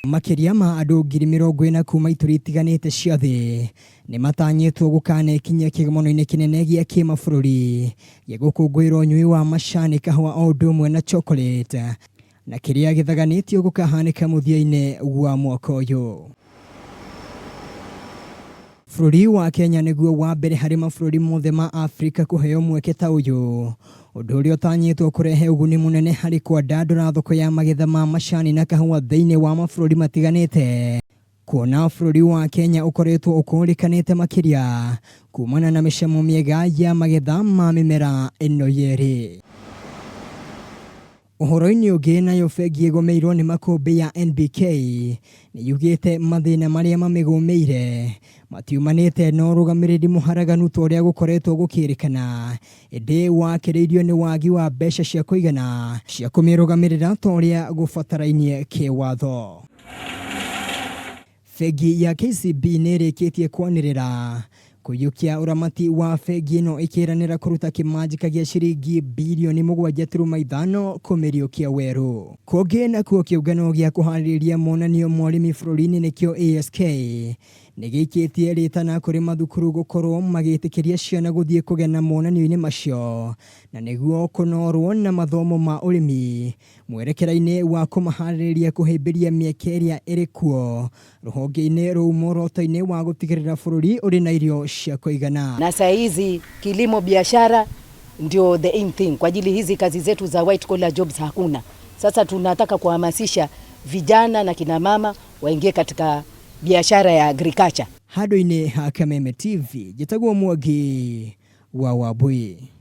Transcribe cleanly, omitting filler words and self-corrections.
Makĩria ma andũ 40,000 kuma ituri itiganĩte cia thĩ nĩ matanyĩtwo gũkanekinyia kĩgomano-inĩ kĩnene gĩa kĩmabũrũri gĩa gũkũngũĩra ũnyui wa macani, kahũa o ũndũ ũmwe na chocolate na kĩrĩa gĩthaganĩtio gũkahanĩka mũthia-inĩ wa mwaka ũyũ. Bũrũri wa Kenya nĩguo wa mbere harĩ mabũrũri mothe ma Afrika kũheo mweke ta ũyũ, ũndũ ũrĩa ũtanyĩtwo kũrehe ũguni mũnene harĩ kwandandũra thoko ya magetha ma macani na kahũa thĩinĩ wa mabũrũri matiganĩte. Kuona bũrũri wa Kenya ũkoretwo ũkũrĩkanĩte makĩria kumana na mĩcamo mĩega ya magetha ma mĩmera ĩno yerĩ. Ũhoro-inĩ ũngĩ nayo bengi ĩgũmĩirwo nĩ makũmbĩ ya NBK nĩ yugĩte mathĩna marĩa mamĩgũmĩire matiumanĩte na ũrũgamĩrĩri mũharaganu ta ũrĩa gũkoretwo gũkĩrĩkana ĩndĩ wakĩrĩirio nĩ wagi wa mbeca cia kũigana cia kũmĩrũgamĩrĩra ta ũrĩa gũbatarainie kĩwatho. Bengi ya KCB nĩ ĩrĩkĩtie kwanĩrĩra kũiyũkia ũramati wa bengi ĩno ĩkĩranĩra kũruta kĩmanjĩka gĩa ciringi birioni 7.5 kũmĩriũkia werũ. Kũngĩ nakuo kĩũngano gĩa kũharĩrĩria monanio ma ũrĩmi bũrũri-inĩ nĩkĩo ASK nĩ gĩikĩtie rĩtana kũrĩ mathukuru gũkorwo magĩtĩkĩria ciana gũthiĩ kũgena monanio-inĩ macio na nĩguo kũnorwo na mathomo ma ũrĩmi Mwerekera-inĩ wa kũmaharĩrĩria kũhĩmbĩria mĩeke ĩrĩa ĩrĩ kuo rũhonge-inĩ rũu muoroto-inĩ wa gũtigĩrĩra bũrũri ũrĩ na irio cia kũigana. Na saa hizi kilimo biashara ndio the in thing kwa ajili hizi kazi zetu za white collar jobs hakuna. Sasa tunataka kuhamasisha vijana na kina mama waingie katika biashara ya agriculture. Handũ-inĩ ha Kameme TV, njĩtagwo Mwangi wa Wambui.